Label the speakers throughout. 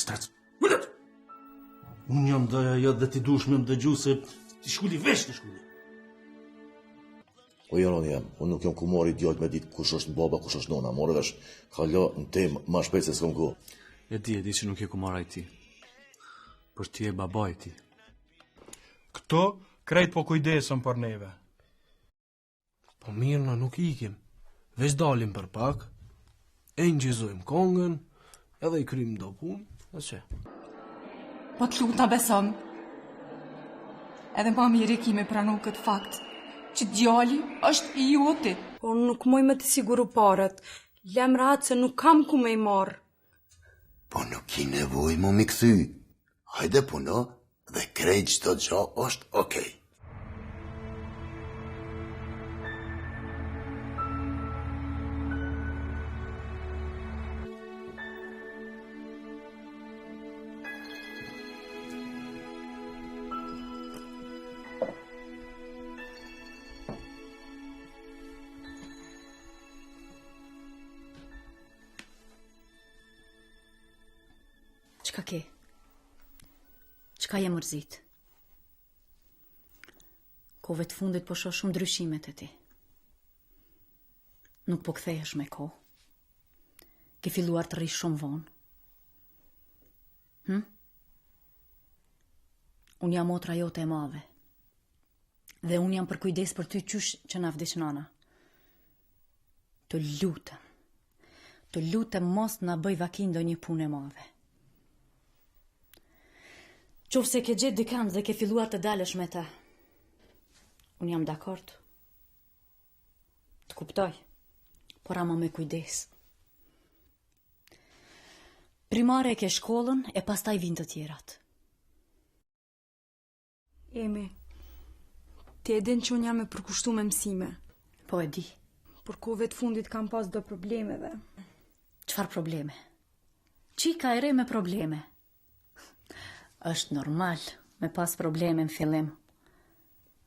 Speaker 1: Stac. Ulet! Unë jam daja jot dhe ti duhesh me më dëgju se t'i shkuli veshët t'i shkuli.
Speaker 2: Po jo unë jam, unë nuk jam kumar i djalit me ditë kush është baba, kush është nona, more vesh, kalo në temë ma shpejt se s'kom kohë.
Speaker 3: E di, e di që nuk je kumara i tij, por ti je baba i tij.
Speaker 4: Këto krejt po kujdesen për neve.
Speaker 5: Po mirë, na nuk ikim. Veç dalim për pak, e inçizojmë kongën, edhe i kryjmë do punë, e
Speaker 6: që? Po të lutna besom. Edhe ma mirë e ki me pranu këtë fakt, që djali është i joti.
Speaker 7: Po nuk muj me t'i siguru paret. Lem rahat se nuk kam ku me i marrë.
Speaker 2: Po nuk ki nevojë mu m'i kthy. Hajde puno dhe krejt çdo gja është okej.
Speaker 8: Çka ke? Çka je mërzit? Kohëve të fundit po shoh shumë ndryshime te ti. Nuk po kthehesh me kohë. Ke filluar të rrish shumë vonë. Hm? Unë jam motra jote e madhe. Dhe unë jam përkujdes për ty qysh që na vdiq nana. Të lutem. Të lutem mos na bëj vaki ndonjë punë e madhe. Qoftë se ke gjetë dikand dhe ke filluar të dalësh me ta. Unë jam dakord. Të kuptoj. Por ama me kujdes. Primare e ke shkollën e pastaj vijnë të tjerat.
Speaker 7: Emi, ti e din që unë jam e përkushtume në mësime.
Speaker 8: Po e di.
Speaker 7: Por kohëve të fundit kam pas do probleme dhe.
Speaker 8: Çfarë probleme? Çika e re me probleme. Është normal me pas probleme në fillim.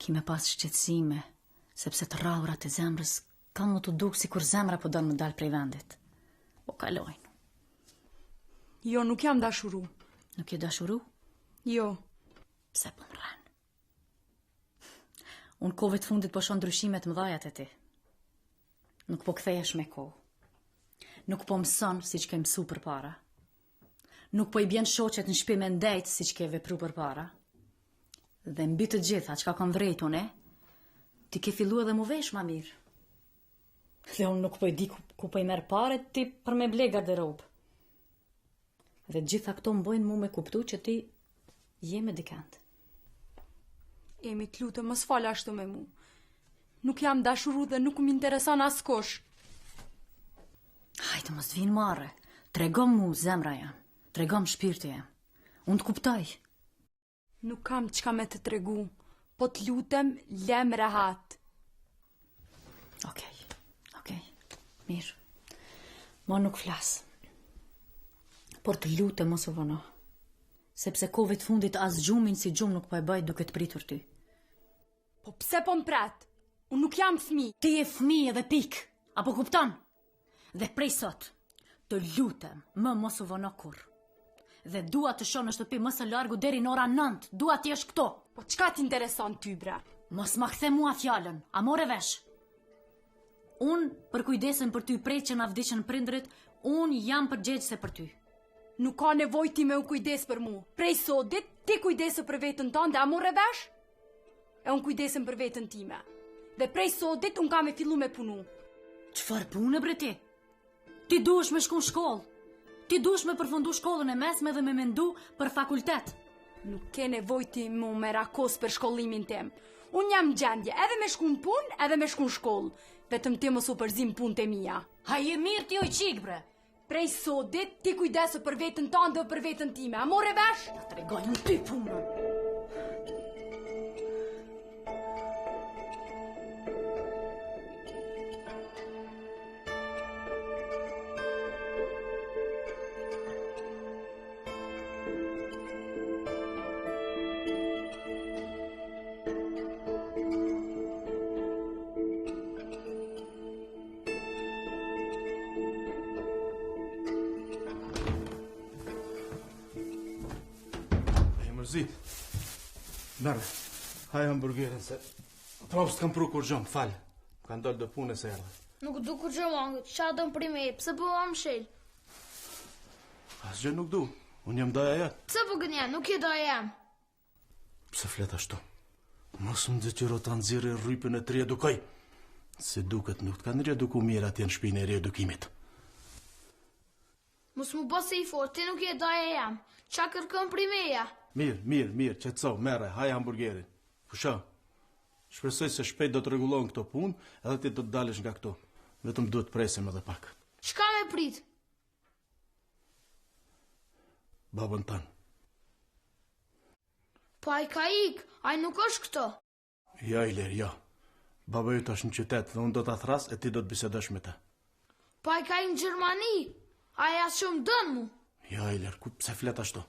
Speaker 8: Ki me pas shqetësime, sepse të rrahurat e zemrës kanë me t'u duk sikur zemra po don me dalë prej vendit. Po kalojnë.
Speaker 7: Jo, nuk jam dashuru.
Speaker 8: Nuk je dashuru?
Speaker 7: Jo.
Speaker 8: Pse po më rren? Unë kohëve të fundit po shoh ndryshime të mëdhaja te ti. Nuk po kthehesh me kohë. Nuk po mëson siç ke mësu përpara. Nuk po i bjen shoqet në shpi me ndejt siç ke vepru përpara. Dhe mbi të gjitha, çka kam vrejt unë, ti ke fillu edhe m'u vesh ma mirë. Dhe unë nuk po e di ku, ku po i merr paret ti për me ble garderobë. Dhe të gjitha këto më bojnë mu me kuptu që ti je me dikend.
Speaker 7: Emi, të lutem, mos fol ashtu me mu. Nuk jam dashuru dhe nuk më intereson askush.
Speaker 8: Hajde, mos vjen marre. Tregom mu zemra jem. Tregom shpirti jem. Unë të kuptoj.
Speaker 7: Nuk kam çka me të tregu, po të lutem, lem rehat.
Speaker 8: Okej, okej, mirë. Mo nuk flas. Por të lutem mos u vono. Sepse kohëve të fundit as gjumin si gjumë nuk po e bëj duke të pritur ty.
Speaker 7: Po pse po më pret? Unë nuk jam fëmi.
Speaker 8: Ti je fëmi edhe pikë. A po kupton? Dhe prej sot, të lutem, më mos u vono kurrë. Dhe dua të shoh në shtëpi më së largu deri në ora 9, dua të jesh këtu.
Speaker 7: Po çka t'intereson ty bre?
Speaker 8: Mos ma kthe mua fjalën, a more vesh? Unë përkujdesem për ty prej që na vdiqën prindrit, unë jam përgjegjëse për ty.
Speaker 7: Nuk ka nevojë ti me u kujdes për mu. Prej sodit, ti kujdesu për veten tënde, a more vesh? E unë kujdesem për veten time. Dhe prej sodit unë kam me fillu me punu.
Speaker 8: Çfarë pune bre ti? Ti duhesh me shku në shkollë. Ti duhesh me përfundu shkollën e mesme dhe me mendu për fakultet.
Speaker 7: Nuk ke nevojë ti m'u merakos për shkollimin tim. Unë jam gjendje edhe me shku në punë, edhe me shku në shkollë. Vetëm ti mos u përzi n'punët e mia.
Speaker 8: Ha je mirë ti oj çikë bre.
Speaker 7: Prej sodit, ti kujdesu për veten tënde dhe për veten time. A more vesh?
Speaker 8: Ta tregoj unë ty punën.
Speaker 1: mërzit. Merre, haj hamburgerin se prapë s'kam pru kurgjo, më fal. Më kanë dalë do punë se erdhe.
Speaker 9: Nuk du kurgjo mangët, ça don prej meje, pse po ma mshel?
Speaker 1: Asgjë nuk du, unë jam daja jot.
Speaker 9: Pse po gënjen, nuk je daja jem.
Speaker 1: Pse flet ashtu? Mos më detyro ta nxjerr rrypën e të riedukoj. Si duket nuk të kanë rieduku mirë atje në shpinë e riedukimit.
Speaker 9: Mos m'u bo si i fort, ti nuk je daja jem. Ça kërkon prej meje?
Speaker 1: Mirë, mirë, mirë, qetësohu, merre, haj hamburgerin. Pusho. Shpresoj se shpejt do të rregullohen këto punë, edhe ti do të dalësh nga këtu. Vetëm duhet të presim edhe pak.
Speaker 9: Çka me prit?
Speaker 1: Babën tënd.
Speaker 9: Po ai ka ik, ai nuk është këtu.
Speaker 1: Jo, Ilir, jo. Baba yt është në qytet dhe unë do ta thërras e ti do të bisedosh me të.
Speaker 9: Po ai ka ik në Gjermani, ai as që më don mu.
Speaker 1: Jo, Ilir, ku pse flet ashtu?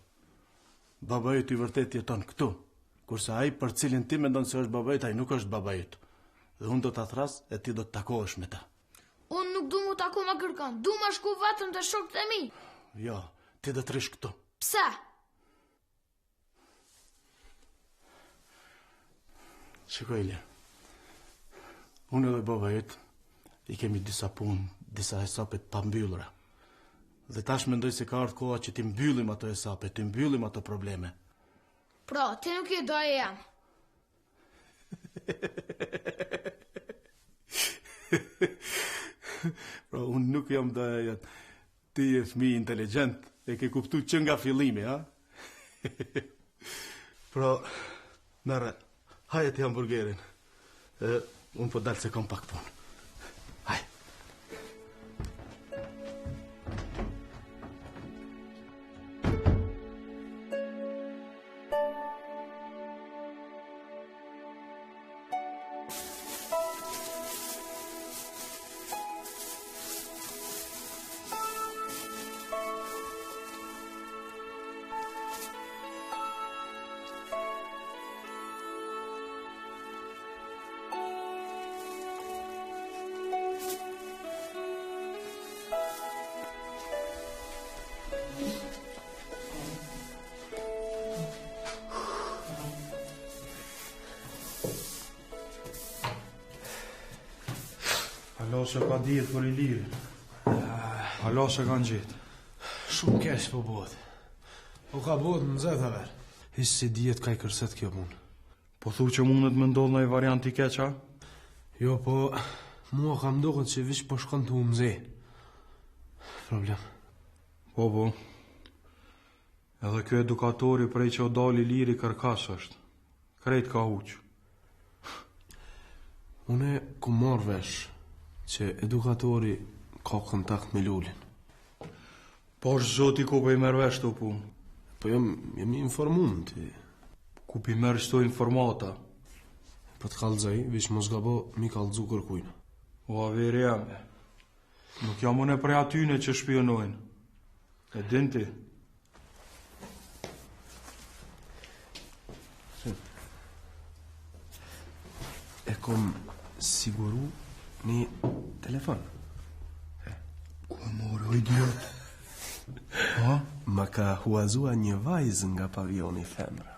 Speaker 1: Baba yt i vërtetë jeton këtu, kurse ai për cilin ti mendon se është baba yt, ai nuk është baba yt. Dhe unë do ta thërras e ti do të takohesh me të.
Speaker 9: Unë nuk du m'u taku me kërkon, du me shku vetëm te shokët e mi.
Speaker 1: Jo, ti do të rrish këtu.
Speaker 9: Pse?
Speaker 1: Shiko, Ilir. Unë edhe baba yt i kemi disa punë, disa hesape të pambyllura. Dhe tash mendoj se ka ardhur koha që t'i mbyllim ato hesape, t'i mbyllim ato probleme.
Speaker 9: Pra, ti nuk je daja jem.
Speaker 1: pra, unë nuk jam daja jot. Ti je fëmijë inteligjent, e ke kuptu që nga fillimi, ha? pra, merre, haje ti hamburgerin. E, unë po dal se kam pak punë. Haj.
Speaker 4: Hala s'e ka dihet për Ilirin. Hala s'e kanë gjetë.
Speaker 5: Shumë keq po bëhet. Po ka bëhet nxehtë aver. Hiç s'i dihet ka i kërcet kjo punë.
Speaker 4: Po thu që mundet me ndodhë naj variant i keq, a?
Speaker 5: Jo, po mua ka m'doket që veç po shkon tu u nxe. Problem.
Speaker 4: Po, po. Edhe ky edukatori prej që o dalë Iliri kërkas është. Krejt ka huq.
Speaker 5: Une kom marrë vesh që edukatori ka kontakt me Lulin.
Speaker 4: Po është zoti ku po i merr vesh këto punë.
Speaker 5: Po jam, jam i informum ti.
Speaker 4: Ku po i merr këto informata?
Speaker 5: Po të kallzoj, veç mos gabo m'i kallzu kërkujna.
Speaker 4: O averi jam. Nuk jam unë prej atyne që shpionojnë. E din ti.
Speaker 5: E kom siguru një telefon.
Speaker 4: Ku e more, o idiot?
Speaker 5: Ha? Ma ka huazua një vajzë nga pavioni femra.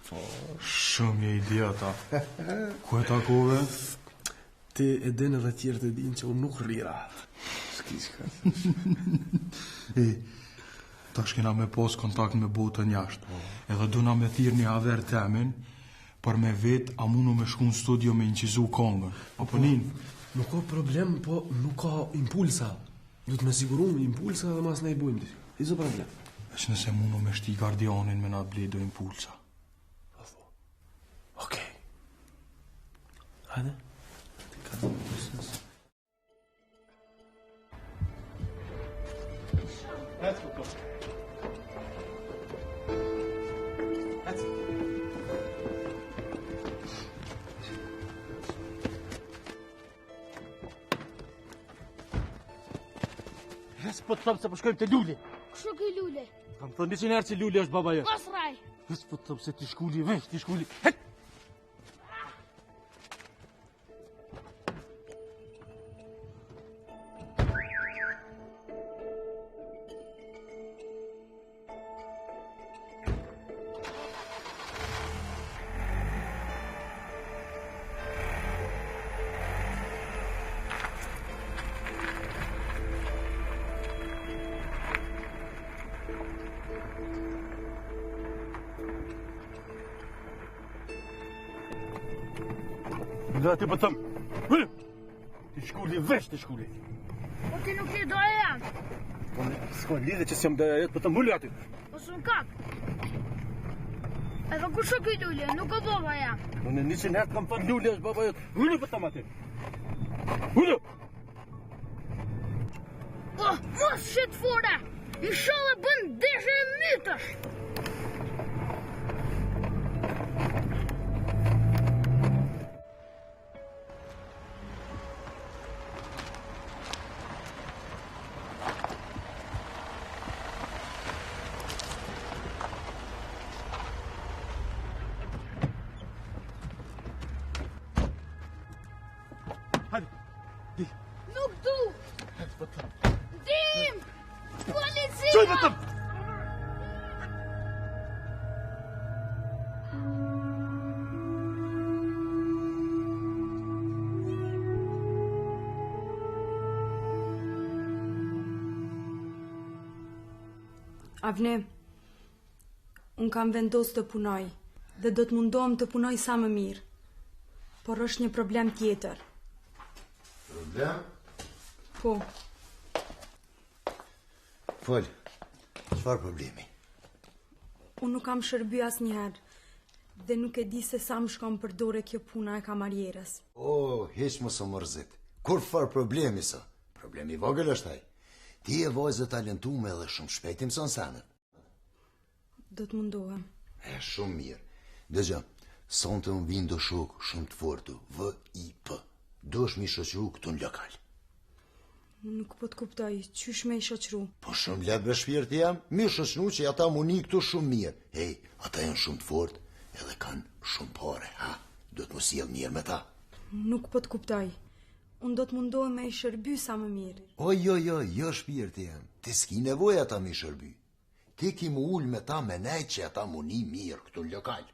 Speaker 4: Po. Shumë je idiot, a. Ku e takove?
Speaker 5: Ti e din edhe tjerët e din që unë nuk rri rahat. S'ki çka.
Speaker 4: E, tash kena me pos kontakt me botën jashtë. Po. Edhe duna me thirr një haver temin, për me vet, a munu me shku në studio me inqizu kongën. Apo po, nin?
Speaker 5: Nuk ka problem, po nuk ka impulsa. Duhet me siguru impulsa dhe mas ne i bujmë. I zë problem.
Speaker 4: Veç nëse munu me shti guardianin me na ble do impulsa.
Speaker 5: Okej. Hajde. Ka të biznes.
Speaker 1: Ec, po. Ec. Ec, po të them se po shkojmë te Luli.
Speaker 9: Kush o ky Luli?
Speaker 1: Kam thënë 100 herë që Luli është baba jot.
Speaker 9: Mos rraj.
Speaker 1: Ec, po të them se t'i shkuli vesh, t'i shkuli. Hec! Ulu aty po të them. Ulu! T'i shkuli vesh, t'i shkuli.
Speaker 9: Po ti nuk je daja jem.
Speaker 1: Po ne, s'ka lidhje që s'jam daja jot, po të them ulu aty.
Speaker 9: Po s'më kap. Edhe kush o ky Lule, nuk o baba jem.
Speaker 1: Po unë 100 herë të kam thënë Lule është baba jot. Ulu po të them aty. Ulu!
Speaker 9: Po, mos shit fore! Ishalla bën deshe e mytësh!
Speaker 1: Hajde, di.
Speaker 9: Nuk du.
Speaker 1: Hajde, po të them.
Speaker 9: Dim! Policia!
Speaker 1: Çoj vetëm.
Speaker 7: Avni, unë kam vendos të punoj dhe do të mundohem të punoj sa më mirë. Por është një problem tjetër.
Speaker 2: Problem?
Speaker 7: Po.
Speaker 2: Fol, çfarë problemi?
Speaker 7: Unë nuk kam shërby asnjëherë dhe nuk e di se sa më shkon për dore kjo puna e kamarieres.
Speaker 2: O, hiç mos u mërzit. Kurrfarë problemi s'o. Problem i vogël është ai. Ti je vajzë e talentume dhe shumë shpejt i mëson senet.
Speaker 7: Do të mundohem.
Speaker 2: E, shumë mirë. Dëgjo, sonte më vijnë do shokë shumë të fortë, VIP. Duhesh m'i shoqëru këtu në lokal.
Speaker 7: Nuk po të kuptoj, qysh me i shoqëru?
Speaker 2: Po shumë lehtë be shpirti jem, m'i shoqëru që ata m'u ni këtu shumë mirë. Hej, ata janë shumë të fortë edhe kanë shumë pare, ha? Duhet m'u sjell mirë me ta.
Speaker 7: Nuk po të kuptoj. Unë do të mundohem me i shërby sa më mirë.
Speaker 2: O, jo, jo, jo, shpirti jem. Ti s'ki nevojë ata m'i shërby. Ti ki m'u ul me ta me nejt që ata m'u ni mirë këtu në lokal.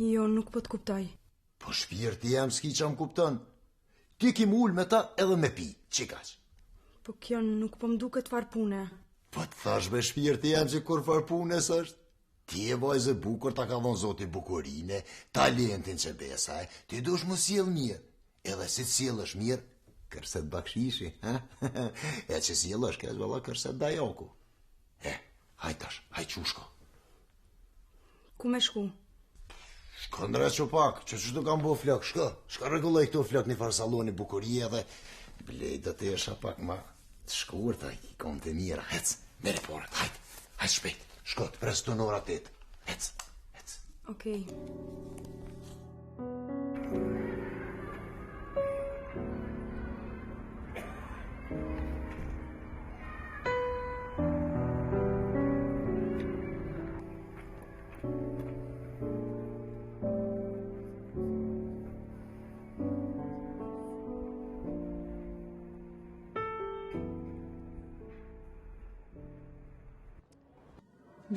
Speaker 7: Jo, nuk po të kuptoj.
Speaker 2: Po shpirti jem s'ki ça më kupton. Ti ki m'u ul me ta edhe me pi, qikaq.
Speaker 7: Po kjo nuk po më duket farë pune.
Speaker 2: Po të thash be shpirti jem që kurrfarë pune s'është. Ti je vajzë e bukur, ta ka dhonë zoti bukurine, talentin që besa e, ti duhesh m'u sjell mirë. Edhe si të sjellësh mirë, kërset bakshishi, ha? e që sjellësh keq, valla kërset dajaku. E, hajt tash, hajt çu shko.
Speaker 7: Ku me shku?
Speaker 2: Shko ndrequ pak, që që të kam bo flok, shko, shko rregulloj këto flok një farë salloni bukurie dhe blej do tesha pak ma të shkurta, i kom të mira, hec, merri paret, hajt, hajt shpejt, shko të pres në ora 8, hec, hec.
Speaker 7: Okej.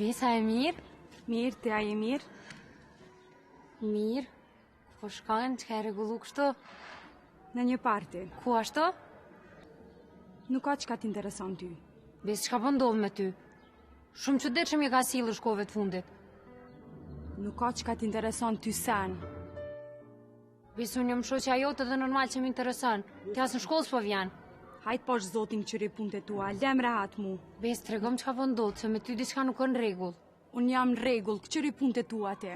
Speaker 10: Besa je mirë?
Speaker 7: Mirë, ti a je mirë?
Speaker 10: Mirë. Po shkon, çka je rregullu kështu?
Speaker 7: Në një parti.
Speaker 10: Ku ashtu?
Speaker 7: Nuk ka çka t'intereson ty.
Speaker 10: Besë, çka po ndodh me ty? Shumë çuditshëm je ka sjellë kohëve të fundit.
Speaker 7: Nuk ka çka t'intereson ty sen.
Speaker 10: Besë, unë jam shoqja jote dhe normal që më intereson. Ti as në shkollë s'po vjen.
Speaker 7: Hajt pash zotin kqyri punët e tua, lem rehat mu.
Speaker 10: Besë, tregom çka po ndodh, se me ty diçka nuk o në rregull.
Speaker 7: Unë jam në rregull, kqyri punët e tua ti.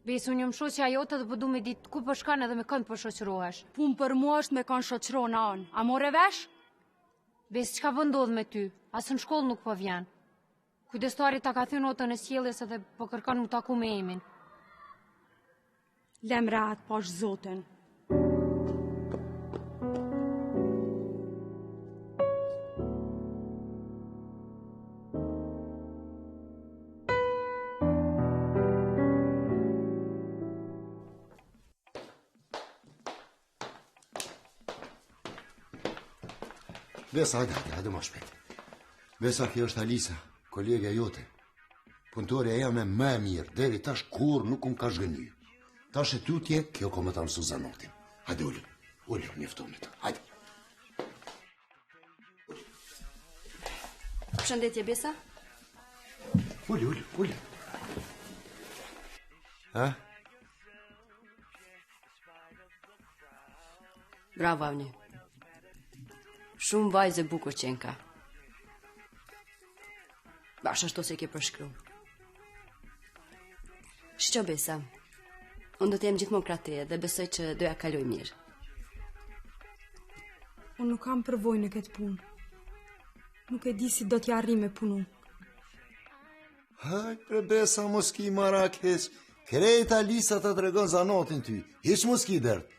Speaker 10: Besë, unë jam shoqja jote dhe po du me ditë ku po shkon edhe me kënd po shoqërohesh.
Speaker 7: Punë për mua është me kanë shoqërona unë. A more vesh?
Speaker 10: Besë, çka po ndodh me ty? As në shkollë nuk po vjen. Kujdestari ta ka thy notën e sjelljes edhe po kërkon mu taku me Emin.
Speaker 7: Lem rehat, pash zotin.
Speaker 2: Besa, hajde, hajde, hajde ma shpejt. Besa, kjo është Alisa, kolegja jote. Punëtorja jeme më e mirë, deri tash kurrë nuk më ka zhgënjy. Tash e tutje, kjo ka me ta mësu zanatin. Hajde, ulu, ulu, njoftohu me të, hajde.
Speaker 7: Përshëndetje, Besa.
Speaker 2: Ulu, ulu, ulu. Ha?
Speaker 7: Bravo, Avni. Shumë vajzë e bukur qenka. Bash ashtu si e ke përshkru. Shqo, Besa. Unë do të jem gjithmonë krah teje dhe besoj që do ja kaloj mirë.
Speaker 6: Unë nuk kam përvojë në këtë punë. Nuk e di si do t'ja arrij me punu.
Speaker 2: Haj, pre Besa, mos ki marak hiç. Krejt Alisa ta tregon zanatin ty. Hiç mos ki dert.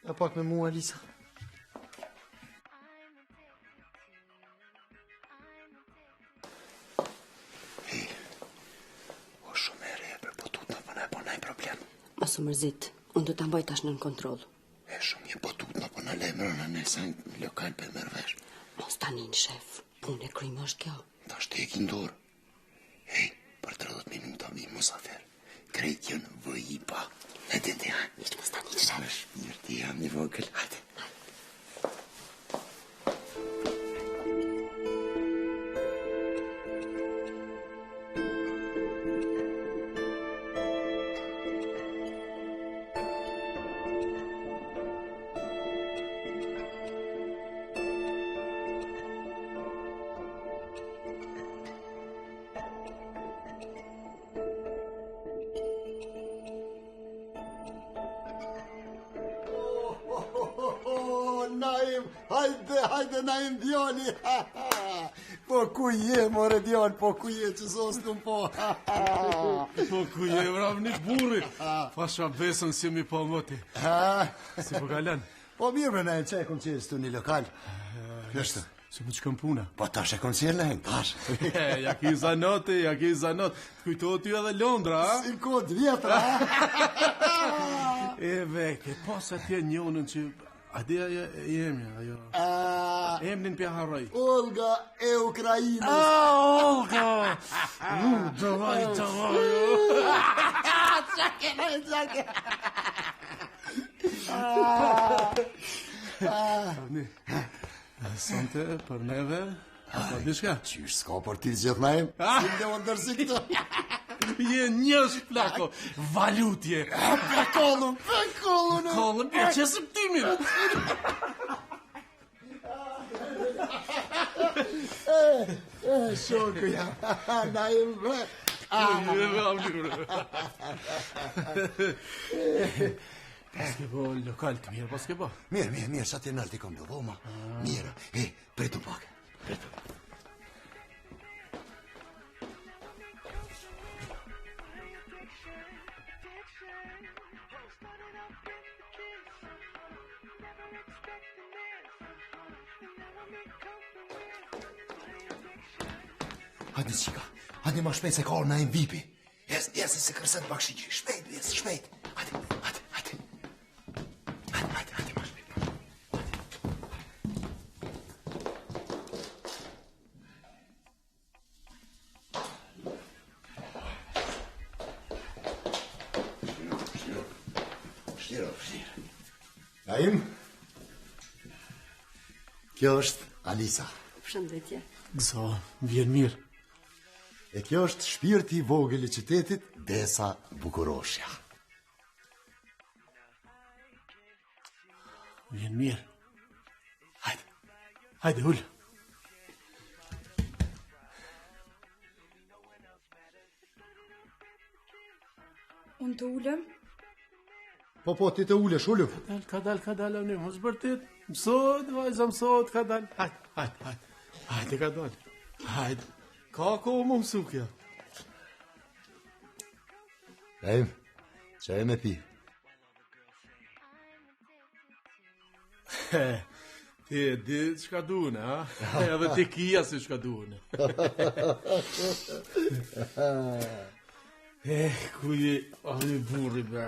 Speaker 2: Ja pak me mua, Alisa. Hej, o shumë e re, për po tutna, po na e po naj problem.
Speaker 7: Mos u mërzit, unë do ta mbaj tash nën kontroll.
Speaker 2: E shumë një po tutna, po na lajmëron në sen lokal për merr vesh.
Speaker 7: Mos ta nin shef, punë e kryme është kjo.
Speaker 2: Tash ti e ki n'dorë. Hej, për 30 minuta vijnë musafir. Krejt janë VIP-a. E di ti, ha?
Speaker 7: Hiç mos ta nin shef.
Speaker 2: Shpirti jem i vogël, hajde. Naim, hajde, hajde, Naim djali. Po ku je, more djalë, po ku je që s'të kom pa.
Speaker 1: Po ku je, Avni burri. Pasha Besën si mi po moti. Si po kalon?
Speaker 2: Po mirë, bre, Naim, që e kom qenë në një lokal.
Speaker 1: Kështë? Si po të shkon puna?
Speaker 2: Po tash e kom qenë Naim, tash.
Speaker 1: ja ki zanati, ja ki zanat. Të kujtohet ty edhe Londra, a?
Speaker 2: Si kohë të vjetra, a?
Speaker 1: e ve, ke pas atje njënën që... A di ajo e jemi, ajo...
Speaker 2: A...
Speaker 1: Emnin p'ja harroj.
Speaker 2: Olga e Ukrajinës.
Speaker 1: A, Olga! U, davaj, davaj.
Speaker 2: Çake, çake.
Speaker 1: Avni, Sonte për neve, a diçka?
Speaker 2: Qysh s'ka për ty gjithë Naim? Si më dhe ndërsi këto?
Speaker 1: Je njësh, plako, valutje.
Speaker 2: Pekollën, pekollën.
Speaker 1: Kollën, e qesëm timin.
Speaker 2: E, e, shoku ja, Naim, bre.
Speaker 1: Je, Avni, bre. Paske bo lokal të mirë, paske bo.
Speaker 2: Mirë, mirë, mirë, sa ti nalt i kom do dhoma. Mirë, e, pritu pak, pritu. Hajde, qika, hajde ma shpejt se ka ardh Naim Vipi. Jes, jes, se kërcet bakshishi, shpejt, jes, shpejt. Hajde, hajde, hajde. Hajde, hajde, hajde, ma shpejt. Shtiro, shtiro, shtiro. Naim? Kjo është Alisa.
Speaker 7: Përshëndetje.
Speaker 1: Gëzo, më vjen mirë.
Speaker 2: E kjo është shpirti i vogël i qytetit, Besa Bukuroshja.
Speaker 1: Vjen mirë. Hajde. Hajde, ulu.
Speaker 6: Unë të ulem?
Speaker 2: Po, po, ti të ulesh, ulu.
Speaker 1: Kadal, kadal, kadal, Avni, mos bërtit. Mësohet, vajza, mësohet, kadal. Hajde, hajde, hajde. Hajde, kadal. Hajde. Ka kohë m'u mësu kjo.
Speaker 2: Naim, ça e me pi?
Speaker 1: Ti e di çka du unë, ha? Edhe ti kija si çka du unë. Eh, ku je, Avni burri, be.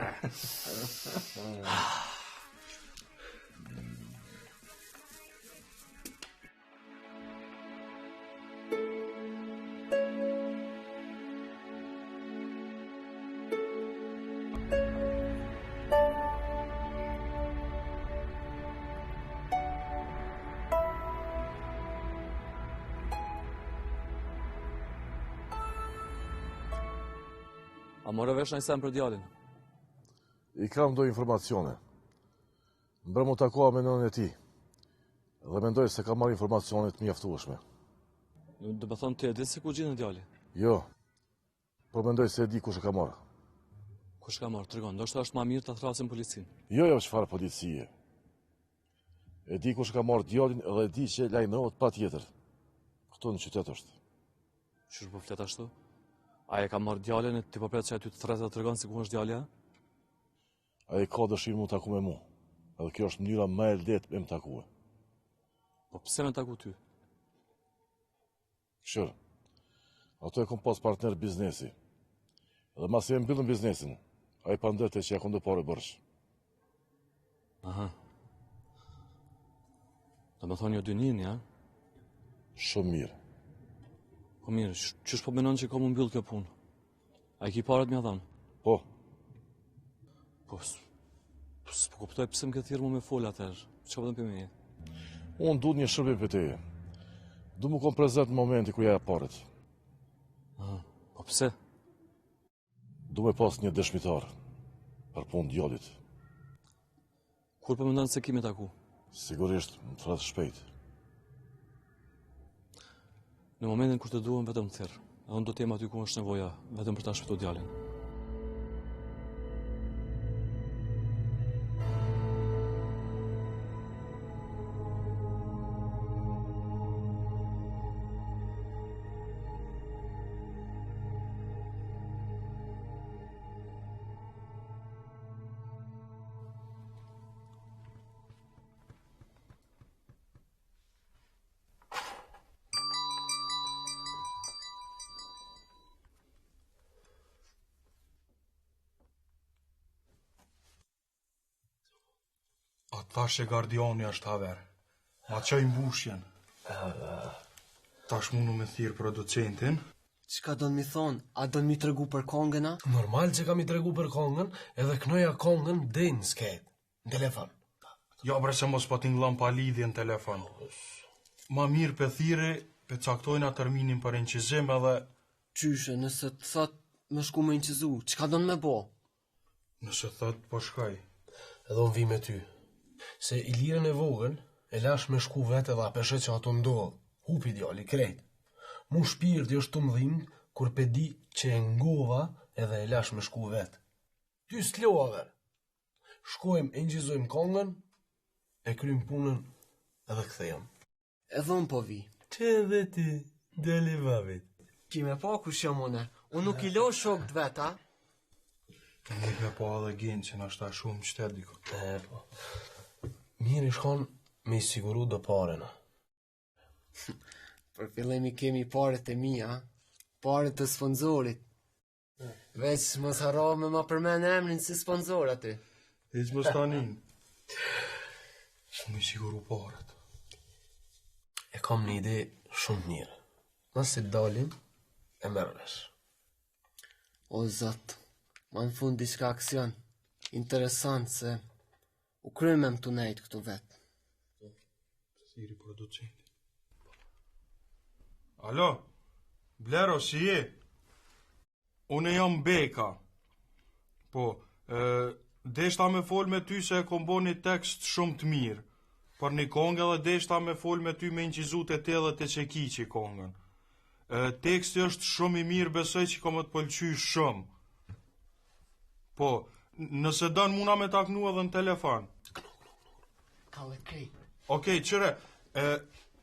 Speaker 3: A more vesh naj sen për djalin?
Speaker 11: I kam do informacione.
Speaker 1: Mbrëmë u takova me nënën e tij dhe mendoj se kam marrë informacione të mjaftueshme.
Speaker 3: Domethonë ti e di se ku gjindet djali?
Speaker 1: Jo, por mendoj se e di kush e ka marrë.
Speaker 3: Kush e ka marrë, tregon, ndoshta është ma mirë ta thrrasim policinë.
Speaker 1: Jo, jo, çfarë policie. E di kush e ka marrë djalin dhe e di që lajmërohet patjetër. Këtu në qytet është.
Speaker 3: Qysh po flet ashtu? Ai e ka marrë djalin e ti po pret që ai ty të thrret dhe të tregon se ku është djali, a?
Speaker 1: Ai ka dëshirë m'u taku me mu. Edhe kjo është mënyra më e lehtë me më takue.
Speaker 3: Po pse me taku ty?
Speaker 1: Kqyr, atë e kom pas partner biznesi. Dhe masi e mbyllëm biznesin, ai pandehte që ja kom do pare borxh.
Speaker 3: Aha. Domethonë ju dy njihni, ja?
Speaker 1: Shumë mirë.
Speaker 3: Po mirë, qysh po menon që ka m'u mbyllë kjo punë? A i ki paret me ia dhanë?
Speaker 1: Po.
Speaker 3: Po, s'po kuptoj pse më ke thirrë mu me folë atëherë. Çka po don prej meje?
Speaker 1: Unë du një shërbim prej teje. Du me konë prezent në momentin kur ia jap paret.
Speaker 3: Aha, po pse?
Speaker 1: Du me pas një dëshmitar për punë djalit.
Speaker 3: Kur po mendon se ki me taku?
Speaker 1: Sigurisht, më thërret shpejt.
Speaker 3: Në momentin kur të duhem vetëm thirr. Edhe unë do të jem aty ku është nevoja, vetëm për ta shpëtu djalin.
Speaker 4: A t'thashë gardiani është haver. Ma çoi mbushjen. Tash munu me thirr producentin.
Speaker 11: Çka don mi thonë? A don mi tregu për kongën a?
Speaker 5: Normal që ka mi tregu për kongën, edhe knoja kongën deri në skenë, në telefon.
Speaker 4: Jo bre se mos po tingëllon pa lidhje në telefon. Ma mirë pe thirri, pe caktojna terminin për incizim edhe
Speaker 11: Qyshe, nëse të thot me shku me incizu, çka don me bo?
Speaker 4: Nëse thot, po shkoj.
Speaker 5: Edhe unë vi me ty. Se Ilirën e vogël, e lash me shku vetë edhe a pe sheh që ato ndodh. Hupi djali, krejt. Mu shpirti është tu më dhimt, kur pe di që e ngova edhe e lash me shku vetë. Ty s'të lo haver. Shkojmë, e incizojmë kongën, e kryjmë punën edhe kthehem.
Speaker 11: Edhe unë po vi.
Speaker 5: Që edhe ti, djali babit.
Speaker 11: Ki me pa kush jam une. Unë nuk i lo shokët vet, a?
Speaker 4: Mirë me pa edhe Gencin, është ta shumë qytet diku.
Speaker 5: E, po. Mirë ish kon me i siguru do pare na.
Speaker 11: Për fillim i kemi paret e mia, paret e sponsorit. Veç mos harro me ma përmen emrin si sponsor aty.
Speaker 4: Hiç mos tani. Me i siguru paret.
Speaker 5: E kam një ide shumë të mirë. Masi dalim, e merr vesh.
Speaker 11: O zot, ma në fund diçka aksion. Interesant se u krymem tu nejt këtu vetë.
Speaker 4: Thirri producenti. Alo, Blero, si je? Unë jam Beka. Po, e, deshta me fol me ty se e kom bo një tekst shumë të mirë. Për një kongë edhe deshta me fol me ty me incizu te ti edhe te Çekiçi kongën. E, teksti është shumë i mirë, besoj që ka me të pëlqy shumë. Po, nëse don muna me ta knu edhe në telefon.
Speaker 11: Kalle krejt.
Speaker 4: Okej, qyre, e,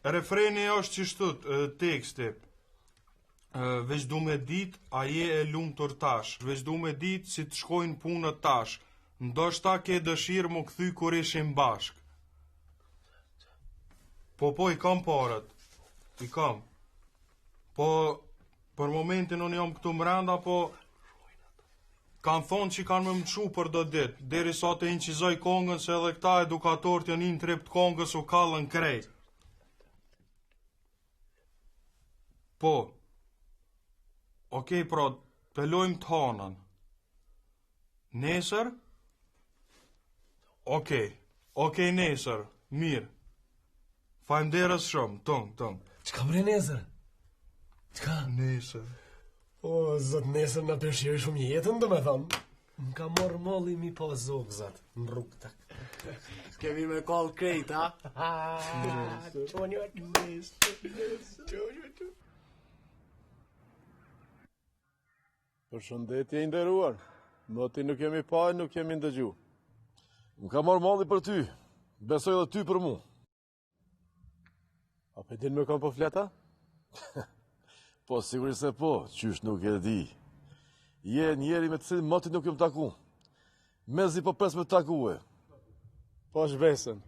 Speaker 4: refreni është qështu, e, teksti. E, veç du me dit, a je e lumtur tash. Veç du me dit si të shkojnë punët tash. Ndoshta ke dëshirë m'u kthy kur ishim bashk. Po, po, i kam paret. I kam. Po, për momentin unë jam këtu mrenda, po Kanë thonë që kanë me më çu për do ditë, derisa të incizoj kongën se edhe këta edukatorët janë në trip të kongës u kallën krejt. Po. Okej, pra, të lojmë të hanën. Nesër? Okej. Okej, nesër. Mirë. Faleminderit shumë, tung, tung.
Speaker 5: Çka bre nesër? Çka?
Speaker 4: Nesër.
Speaker 5: O, zot, nesër na pe shijoj shumë jetën, domethonë. Më ka marrë malli m'i pa zogzat në rrugë tak.
Speaker 1: Kemi me kall krejt, a?
Speaker 5: Qonjo aty. Qonjo aty.
Speaker 1: Përshëndetje i nderuar. Moti nuk jemi pa e nuk jemi ndëgju.
Speaker 3: Më ka marrë malli për ty. Besoj edhe ty për mu.
Speaker 1: A pe din me kon po flet a?
Speaker 3: Po, sigurisht se po, qysh nuk e di. Je njeri me të cilin moti nuk jom taku. Mezi po pres me të takue.
Speaker 1: Po shbesën.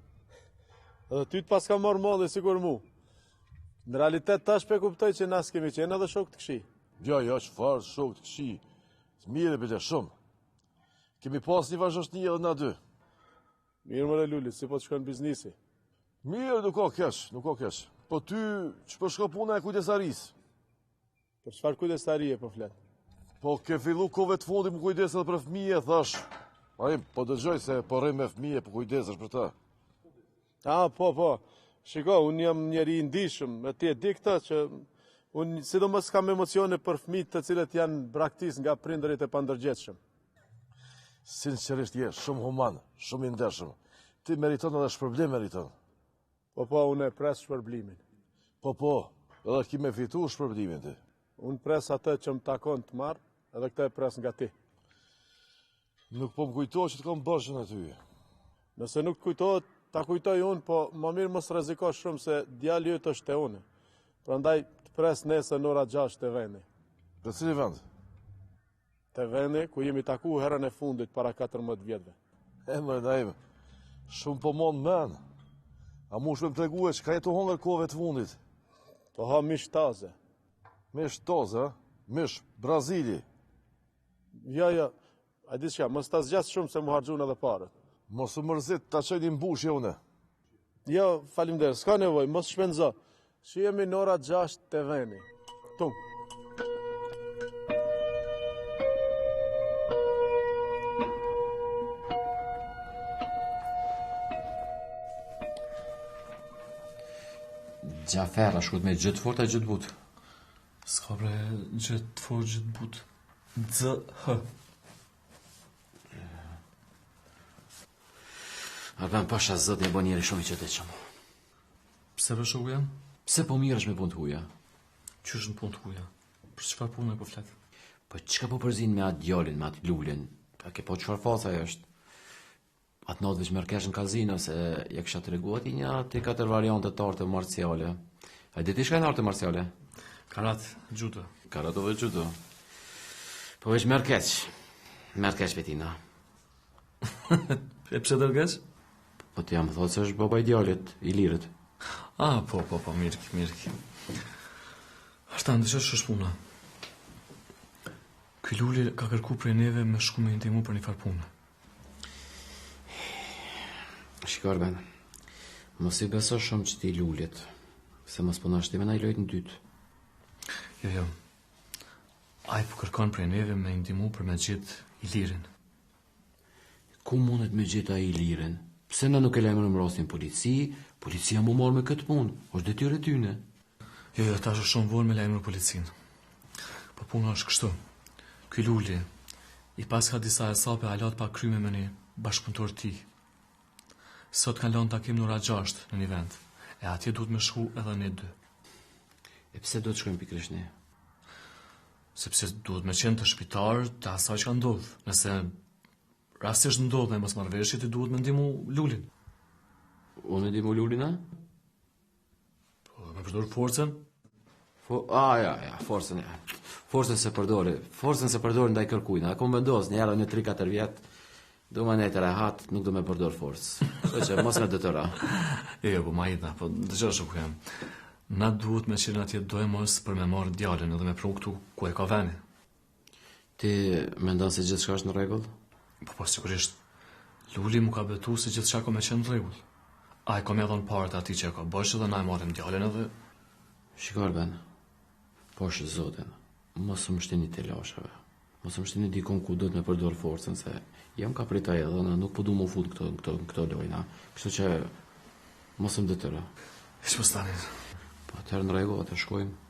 Speaker 1: Edhe ty të paska marrë malli sikur mu. Në realitet tash pe kuptoj që na s'kemi qenë edhe shokë të këqij.
Speaker 3: Jo, jo, çfarë shokë të këqij. Të mirë bile shumë. Kemi pas një farë shoqnie edhe na dy.
Speaker 1: Mirë more Luli, si po të shkon biznisi?
Speaker 3: Mirë, nuk ka keq, nuk ka keq. Po ty, qysh po shkon puna e kujdestarisë?
Speaker 1: Për çfarë kujdestarie po flet?
Speaker 3: Po ke fillu kohëve të fundit m'u kujdes edhe për fëmijë, thash. Ai, po dëgjoj se po rri me fëmijë, po kujdesesh për ta.
Speaker 1: A, po, po. Shiko, unë jam njeri i ndishëm, e ti e di këtë që unë sidomos kam emocione për fëmijët të cilët janë braktis nga prindërit e pandërgjegjshëm.
Speaker 3: Sinqerisht je shumë human, shumë i ndershëm. Ti meriton edhe shpërblim meriton.
Speaker 1: Po po, unë e pres shpërblimin.
Speaker 3: Po po, edhe ki me fitu shpërblimin ti.
Speaker 1: Unë pres atë që më takon të marr, edhe këtë e pres nga ti.
Speaker 3: Nuk po më kujtohet që të kam borxh unë ty.
Speaker 1: Nëse nuk të kujtohet, ta kujtoj unë, po më mirë mos rreziko shumë se djali yt është te unë. Prandaj të pres nesër në ora 6 te vendi.
Speaker 3: Te cili vend?
Speaker 1: Te vendi ku jemi taku herën e fundit para 14 vjetëve.
Speaker 3: E more Naim, shumë po mon men. A mush me më tregue çka je tu hongër kohëve të fundit?
Speaker 1: Po ha mish taze.
Speaker 3: Mish taze, a? Mish Brazili.
Speaker 1: Jo, jo, a di çka, mos ta zgjas shumë se m'u harxhun edhe paret.
Speaker 3: Mos u mërzit, ta çoj një mbushje une.
Speaker 1: Jo, faleminderit, s'ka nevojë, mos shpenzo. Shihemi në ora 6 te veni. Tung.
Speaker 12: Xhafer, a shkruhet me xh të fortë a xh të butë?
Speaker 3: S'ka bre xh të fortë, xh të butë. X, H.
Speaker 12: Arben pasha Zotin je bo njeri shumë i çuditshëm.
Speaker 3: Pse bre shoku jem?
Speaker 12: Pse po mirresh me punë të huja?
Speaker 3: Qysh në punë të huja? Për çfarë pune po flet?
Speaker 12: Po çka po përzin me atë djalin, me atë Lulin? A ke pa çfarë faca është? Atë natë veç merr kesh në kazino se ja kisha tregu atij nja tri katër variante të arteve marciale. A di ti çka janë arte marciale?
Speaker 3: Karate, judo.
Speaker 12: Karate dhe judo. Po veç merr keq. Merr keq për tina.
Speaker 3: e pse të keq?
Speaker 12: Po ti jam thotë se është baba i djalit, Ilirit.
Speaker 3: Ah, po, po, po, mirë, mirë. Ashtu ndryshe është puna. Ky Luli ka kërku prej neve me shku me ndihmu për një farë pune.
Speaker 12: Shiko Arben, mos i beso shumë qëtij Lulit, se mos po na shti me naj lojë të ndytë.
Speaker 3: Jo, jo, Ai po kërkon prej neve me ndihmu për me gjetë Ilirin.
Speaker 12: Ku mundet me gjetë ai Ilirin? Pse na nuk e lajmërojmë rastin n'polici? Policia m'u marrë me këtë punë, është detyrë e tyne.
Speaker 3: Jo, jo, tash është shumë vonë me lajmëru policinë. Po puna është kështu. Ky Luli i paska disa hesape hala të pakryme me një bashkëpunëtor të tij. Sot kanë lënë takim në ora 6 në një vend. E atje duhet me shku edhe ne dy.
Speaker 12: E pse duhet shkojmë pikërisht ne?
Speaker 3: Sepse duhet me qenë dëshmitar të asaj çka ndodh. Nëse rastësisht ndodh një mosmarrëveshje, ti duhet me ndihmu Lulin.
Speaker 12: Unë ndihmu Lulin, a?
Speaker 3: Po, me përdor forcën?
Speaker 12: Fo, a, ja, ja, forcën, ja. Forcën s'e përdori, forcën s'e përdori ndaj kërkujna. A kom vendos një herë në 3-4 vjet, do me nejtë rehat, nuk do me përdor forcë. Kështu që mos me detyro.
Speaker 3: Jo, jo, po ma idha, po dëgjo shoku jem. Na duhet me qenë atje doemos për me marrë djalin edhe me pru këtu ku e ka venin.
Speaker 12: Ti mendon se gjithçka është në rregull?
Speaker 3: Po, po, sigurisht. Luli m'u ka betu se gjithçka ka me qenë në rregull. Ai ka me dhonë paret atij që e ka borxh dhe na e marrim djalin edhe...
Speaker 12: Shiko, Arben, pash Zotin, mos më shtini telasheve. Mos më shtini dikun ku duhet me përdor forcën, se jam ka pritoj edhe në nuk po du m'u fut në këto, në këto, në këto lojna. Kështu që mos më detyro.
Speaker 3: Hiç mos tani.
Speaker 12: Po atëherë në rregull, atë shkojmë.